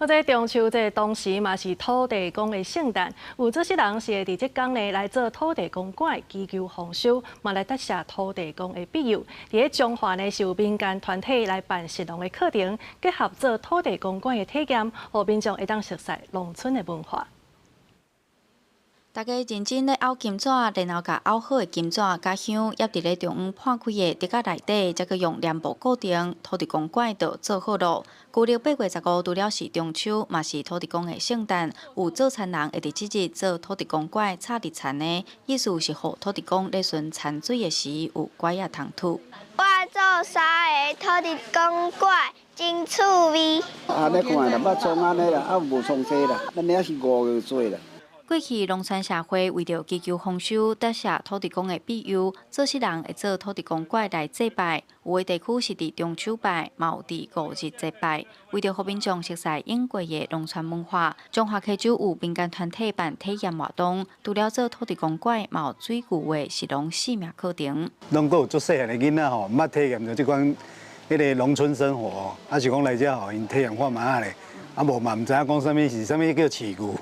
好，這中秋節當時嘛是土地公的聖誕，有做穡人是會佇這工呢來做土地公粿，祈求豐收，嘛來答謝土地公的庇佑。佇咧彰化呢，是有民間團體來辦食農的課程，結合做土地公粿的體驗，予民眾會當熟悉農村的文化。大家認真咧拗金紙，然後共拗好的金紙佮香挹佇咧中央破開的竹仔內底，才閣用黏布固定，土地公粿就做好囉。舊曆8月15，除了是中秋，嘛是土地公的聖誕。有做田人會佇這日做土地公粿，插佇田的，意思是予土地公咧巡田水的時有粿仔通吐。我做三个土地公粿，真趣味。按呢看啦，捌創按呢啦，啊無創濟啦，咱遐是5月做啦。過去農村社會為著祈求豐收，答謝土地公的庇佑，做穡人會做土地公粿來祭拜。有的地區是佇中秋拜，嘛有佇五日節拜。為著予民眾熟悉已過的農村文化，彰化溪州有民間團體辦體驗活動，除了做土地公粿，嘛有水牛的食農試命課程。攏閣有足細漢的囡仔吼，毋捌體驗著這款彼个農村生活，啊是講來遮予𪜶體驗看覓仔咧。啊無嘛，毋知影講啥物是啥物叫飼牛，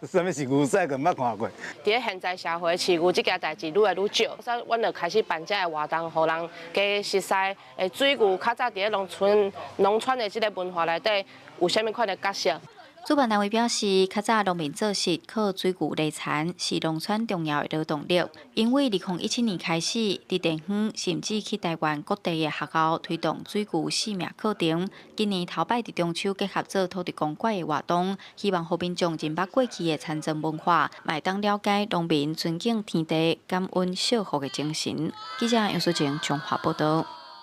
啥物是牛仔，閣毋捌看過。佇咧現在社會，飼牛這件代誌愈來愈少，所以阮就開始辦這个活動，予人加熟悉水牛較早佇咧農村、農村的這个文化內底有啥物款的角色。主辦單位表示，較早農民做穡靠水牛犁田，是農村重要的勞動力。因為2017年開始，佇地方甚至去台灣各地的學校推動水牛試命課程。今年頭擺佇中秋結合做土地公粿的活動，希望予民眾認捌過去的田莊文化，嘛會當了解農民尊敬天地、感恩惜福的精神。記者楊淑靜彰化報道。